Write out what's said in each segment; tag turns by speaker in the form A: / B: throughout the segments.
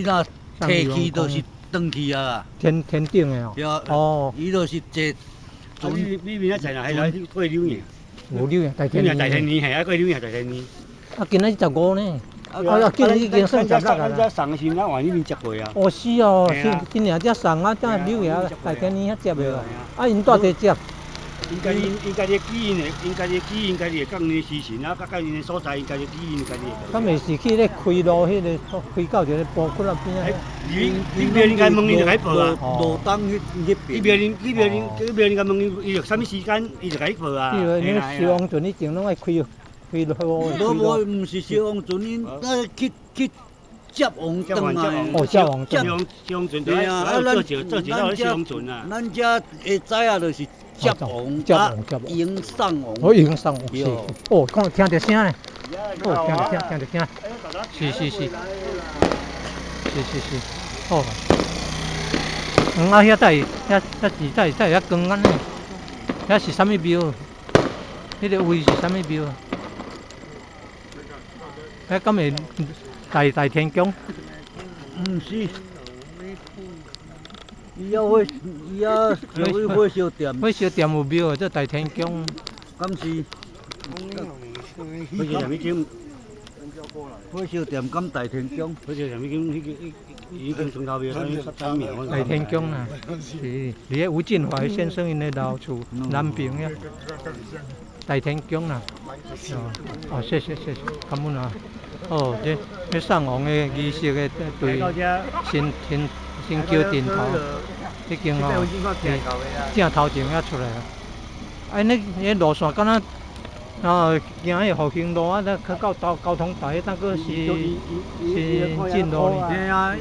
A: 若提去就是轉去啊。
B: 天天頂的哦。
A: 對啊。
B: 哦。
A: 伊就是坐
C: 船。你明仔載若係來過柳營。
B: 有柳營大天
C: 大天年係啊，過柳營大天年。
B: 啊，今仔15呢？啊啊，今日已經算16啦。
C: 咱遮送的時陣，咱往那邊接過啊。
B: 哦，是哦，是今年遮送啊，遮柳營大天年遐接的啊。啊，𪜶蹛佇接？𪜶
C: 家己，𪜶家己基因的，𪜶家己基因，家己會講𪜶的時辰啊，佮佮𪜶的所在，𪜶家己基因家己會。
B: 敢會是去咧開路，彼個開到一個埔骨仔邊啊？
C: 你廟林共問𪜶就共你報啊。
A: 路東彼彼邊。
C: 你廟林，你廟林，你廟林共問𪜶，伊就啥物時間，伊就共你報啊。
B: 因為你消防船以前攏愛開開路。
A: 無無，毋是消防船，𪜶那去去接王轉來。
B: 哦，接王
C: 接王消防船。對啊，啊，咱做一做消防船啊。
A: 咱遮會知影就是接王，
B: 接王接王，
A: 迎送王。
B: 哦，迎送王是。哦，講聽著聲呢。哦，聽著聲，聽著聲。是是是。是是是。哦。嗯啊，遐在遐遐是在在遐光按呢？遐是啥物廟？彼個位是啥物廟？遐敢會大大天宮？
A: 毋是。伊遐火，伊遐屬於火燒店。
B: 火燒店有廟，這大天宮。
A: 敢是？
C: 火燒店已經。
A: 火燒店敢大天宮？
C: 火燒店已經已經已經床頭廟，
B: 大天宮啊，是佇咧吳進懷先生𪜶的老厝南邊遐。大天宮啦。哦，哦，謝謝謝謝，感恩啊。哦，這這送王的儀式的對新新新橋頂頭，彼間哦，正頭前遐出來啊。哎，那那路線敢若哦，行彼個復興路啊，那去到交交通台，那個是新進路呢？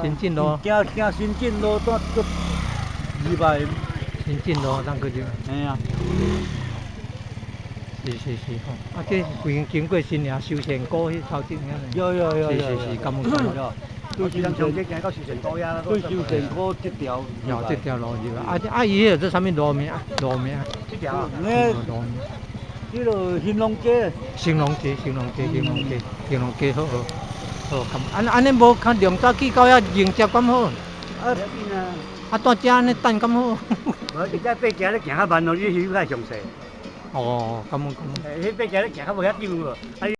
B: 新進路。
A: 行行新進路，煞閣入來。
B: 新進路當過就。
A: 嘿啊。
B: 是是是吼，啊，這規間經過新營修善谷彼頭前遐呢。
A: 有有有。
B: 是是是，感恩感恩。
C: 對，上這行到修善谷遐。
A: 對修善谷這條。
B: 哦，這條路入來，啊啊，伊彼個做啥物路名？路名？
C: 這條。
B: 路名。
A: 這個興隆街。
B: 興隆街，興隆街，興隆街，興隆街好好。好，按按呢無較量早去到遐迎接敢好？
A: 啊，
B: 啊，蹛遮按呢等敢好？
C: 無，而且爬行咧行較慢咯，你休較詳細。
B: 哦，感恩感恩。
C: 彼爬行咧行較無遐緊無？啊。